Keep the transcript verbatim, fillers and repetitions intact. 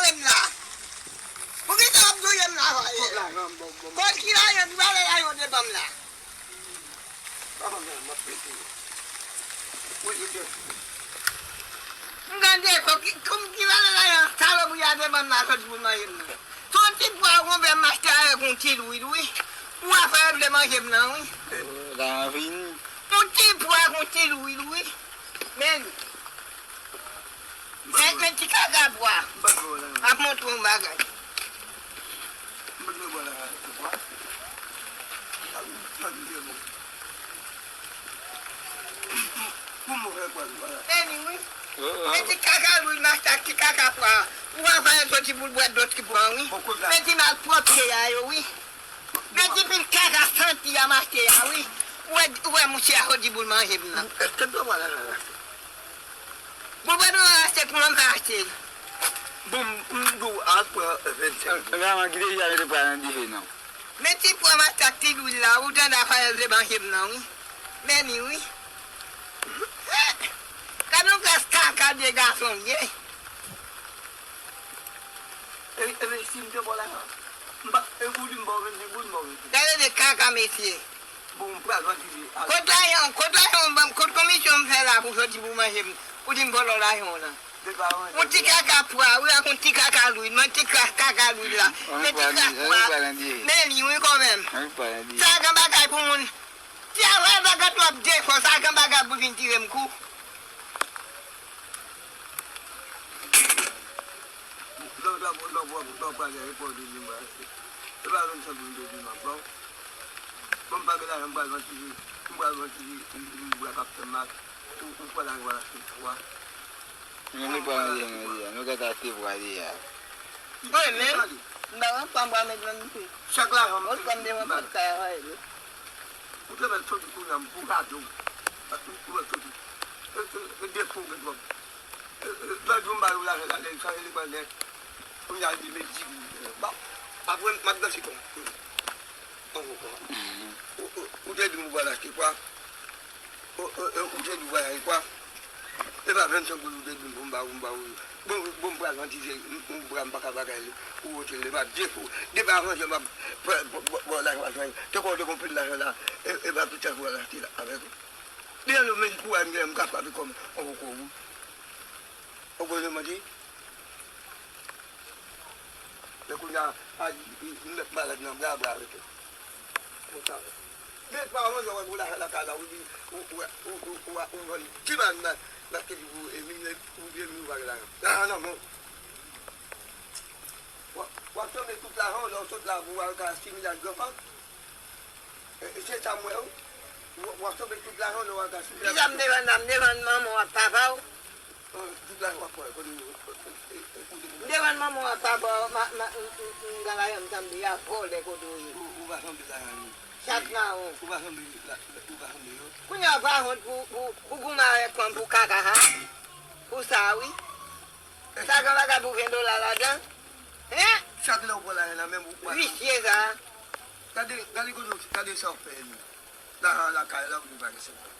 M la. Poukisa w ap touye m la, Fayèl? Kot lajan m? Bon, bon. Kot ki lajan? Ki valè lajan w te ban m la? Pa ban m lajan, m ap pete. Wi, wi, wi. M gade, kot ki, kòm ki valè lajan salopri a te ban m la soti pou l manje m nan? Se yon ti pwa konpè m achte avèk yon ti lwil, wi. Pou afè vle manje m nan, wi. Lajan fini. Yon ti pwa, yon ti lwil, wi. Men, men, men ti kaka pwa. Ap montre yon bagay. Men li, wi. Men ti kaka lwil m achte ak ti kaka pwa. Ou a fè soti pou l bwè dlo ti pwa, wi. Men ti malpwòpte a yo, wi. Men ti pil kaka santi a m achte a, wi. Ou wè, ou wè mouche a soti pou l manje m nan. Èske m dwe pran lajan l achte? Bon, pran lajan l achte pou mwen, m pa achte l. Bon, m, m di w al pran vennsenk. Vrèman, kite jan yo te pran nan dife, non. Men ti pwa m achte ak ti lwil la, ou tande afè yo te manje m nan, wi. Men li, wi. Gade yon klas kaka de gason m ye. E, e, men si m te ba w lajan, m pa, e, ou di m ba w vennsenk goud, m ba w vennsenk. Gade de kaka, mesye. Bon, m pral vantize. Kot lajan, kot lajan w ban m, kot komisyon m fè la pou soti pou manje m, ou di m vòlò lajan w lan. Yon ti kaka pwa, wi, ak yon ti kaka lwil, men ti kaka lwil la, men ti kaka pwa. Men li, wi, kanmenm. Sa gen bagay pou moun. Ti avè bagay twòp defo, sa gen bagay pou vin tire m kou. Lè w ta, lè w, lè w pral gen repò de li, mwen, e pa menm sa pou m te di m ap ba w. Bon, m pa gen lajan, m pral vantize, m pral vantize, m, m, m pral kap fè m ak, ou, ou pral al achte pwa. Men nou pa nan zen nou ye a, nou gentan achte pwa deja. Mwen menm, m pa gen pwa m pral met nan dife. Chak lajan m, ou pran devan pòt kay a, Fayèl. Ou te mèt soti kounye a, m pou gade w. Ou mèt soti. E, e, e defo w gen twòp. E, e, lòt jou m ba yo lajan la, lè l chanje li pran nèt. Kounye a l di, men di, bon, apre m ap danse kòm. An, ou, ou, ou te di m ou pral achte pwa. O, o, o, ou te di vwayaj kwa? E pa vennsenk goud ou te di m pou m ba ou, m ba ou. Bon, bon, m pral vantize, m, m, bra m pa ka bagay li. Ou wote l, e pa defo. Depi avan jè m ap fè, bò, bò, bò, lajan pa jwenn. Te konn te gon pil lajan la, e, e pa tout sa pou al achte la, avèk ou. Li an nou menm kou a m gen, m ka frape kòm on koko, wi. Ou konn manti? Men kounye a, a di, m mèt malad nan bra, bra rete. Konsa. Men pa manje wè pou lajan lakay la, ou di, ou, ou, ou, ou, ou, ou vann ti bann nan, nan kedi pou Emil, ou di Emil ou pa gen lajan. Lajan nan men w. W ap, w ap sanble tout lajan w, lè w sot la pou w al ka simile ak granfanm. E, e se sa m wè, wi. W ap, w ap sanble tout lajan w, lè w al ka simile ak granfanm. Kisa m te vann la? M te vann manman w ak papa w? Tout lajan w ap pran, kote yo, e, e, e, kote yo. M te vann manman w ak papa w, ma, ma, m, m, m, m, gala yon tann de a vòlè kote w ye. Ou, ou pa sanble lajan yo. Chat mawon. Ou pa sanble la, ou pa sanble yo. Kounye a w pa wont pou, pou, pou goumen avèk fanm pou kaka, ha? Pou sa, wi. Sa gen bagay pou ven dola ladan? Hein? Chak lè w pran lajan nan men m, ou pa. Visye sa. Gade, gade kote w, gade sa w fè, Emil. Lajan lakay la, ou di pa gen senkant.